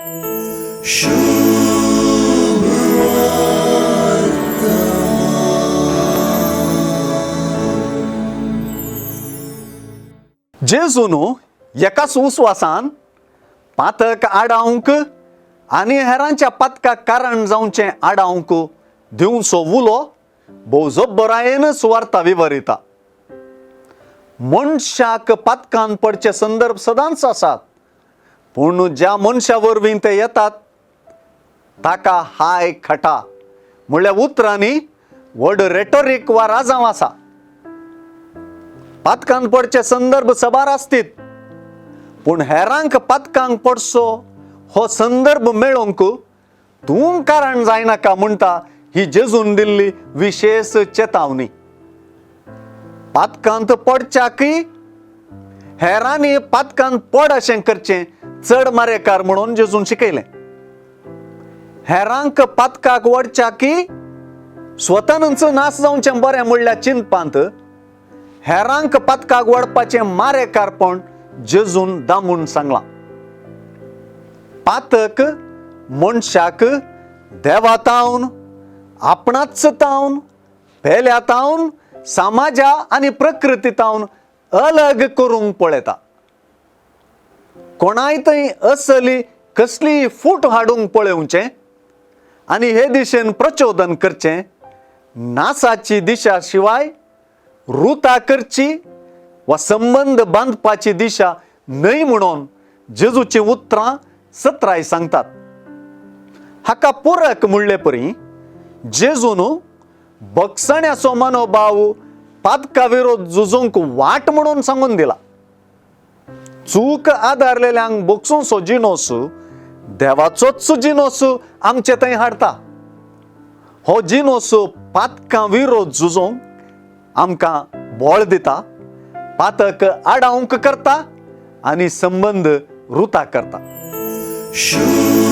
जेजून एकाच उस्वासान पातक आडावंक आनी हेरांच्या पातकाक कारण जावचें आडावंक दिवचो उलो भोव जब्बरायेन सुवार्ता विवरिता. मनशाक पातकान पडचे संदर्भ सदांच आसात, पूण ज्या मनशा वरवीं ते येतात ताका हाय खटा म्हणल्यार उतरांनी व्हड रेटोरीक वा राजांव आसा. पातकान पडचे संदर्भ सबार आसतीत, पूण हेरांक पातकांक पडचो हो संदर्भ मेळोवंक तूं कारण जायनाका म्हणटा ही जेजून दिल्ली विशेश चेतावणी. पातकांत पडच्याकय हेरांनी पातकांत पड अशें करचें चड मारेकार म्हणून जेजून शिकयलें. हेरांक पातकाक वडच्याकी स्वतानच नाश जावचें बरें म्हणल्यार चिंतपांत हेरांक पातकाक वडपाचें मारेकारपण जेजून दामून सांगलां. पातक मनशाक देवा तावन, आपणाच तावन, पेल्या तावन, समाजा आनी प्रकृती तावन अलग करूंक पळयता. कोणाय थंय असली कसलीय फूट हाडूंक पळोवचें आनी हे दिशेन प्रचोदन करचें नासाची दिशा शिवाय रुता करची वा संबंद बांदपाची दिशा न्हय म्हणून जेजूचीं उतरां सत्राय सांगतात. हाका पुरक म्हणले परी जेजून बगसण्याचो मनोभाव पातका विरोध झुजूंक वाट म्हणून सांगून दिला. चूक आदारलेल्यांक बोगसूंचो जिनोस देवाचोच जिनोस आमचे थंय हाडटा. हो जिनोस पातकां विरोध झुजोवंक आमकां बळ दिता, पातक आडावंक करता आनी संबंद रुता करता. शुभ.